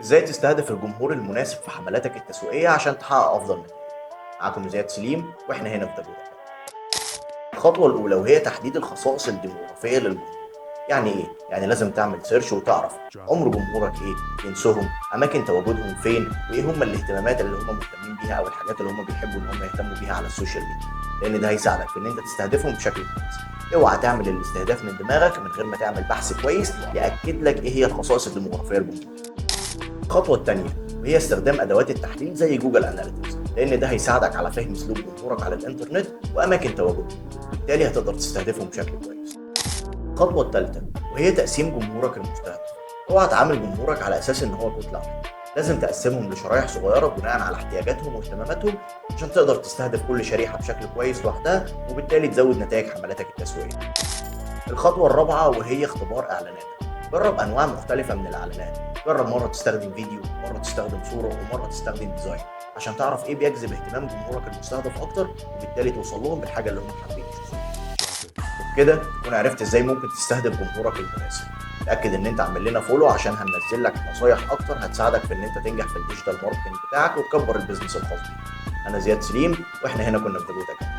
ازاي تستهدف الجمهور المناسب في حملاتك التسويقية عشان تحقق افضل نتائج. معاكم زياد سليم واحنا هنا في دجوده. الخطوة الاولى وهي تحديد الخصائص الديموغرافيه للجمهور. يعني ايه؟ يعني لازم تعمل search وتعرف عمر جمهورك ايه، جنسهم، اماكن تواجدهم فين، وايه هم الاهتمامات اللي هم مهتمين بيها او الحاجات اللي هم بيحبوا ان هم يهتموا بيها على ال social media، لان ده هيساعدك في ان انت تستهدفهم بشكل كويس. اوعى تعمل الاستهداف من دماغك من غير ما تعمل بحث كويس ياكد لك ايه هي الخصائص الديموغرافيه للجمهور. الخطوة الثانية وهي استخدام ادوات التحليل زي Google Analytics، لان ده هيساعدك على فهم سلوك جمهورك على الانترنت واماكن تواجدهم، وبالتالي هتقدر تستهدفهم بشكل كويس. الخطوة الثالثة وهي تقسيم جمهورك المستهدف. اوعى تعامل جمهورك على اساس ان هو كتلة واحدة، لازم تقسمهم لشرايح صغيرة بناء على احتياجاتهم واهتماماتهم عشان تقدر تستهدف كل شريحة بشكل كويس لوحدها، وبالتالي تزود نتائج حملاتك التسويقية. الخطوة الرابعة وهي اختبار اعلاناتك. جرب انواع مختلفة من الاعلانات، جرب مرة تستخدم فيديو، مرة تستخدم صوره، ومرة تستخدم design، عشان تعرف ايه بيجذب اهتمام جمهورك المستهدف اكتر، وبالتالي توصل لهم بالحاجة اللي هم حابين يشوفوها. وبكده تكون عرفت ازاي ممكن تستهدف جمهورك المناسب. تاكد ان انت عامل لنا follow عشان هننزل لك نصايح اكتر هتساعدك في ان انت تنجح في ال digital marketing بتاعك وتكبر ال business الخاص بيك. انا زياد سليم واحنا هنا كنا في دجوده.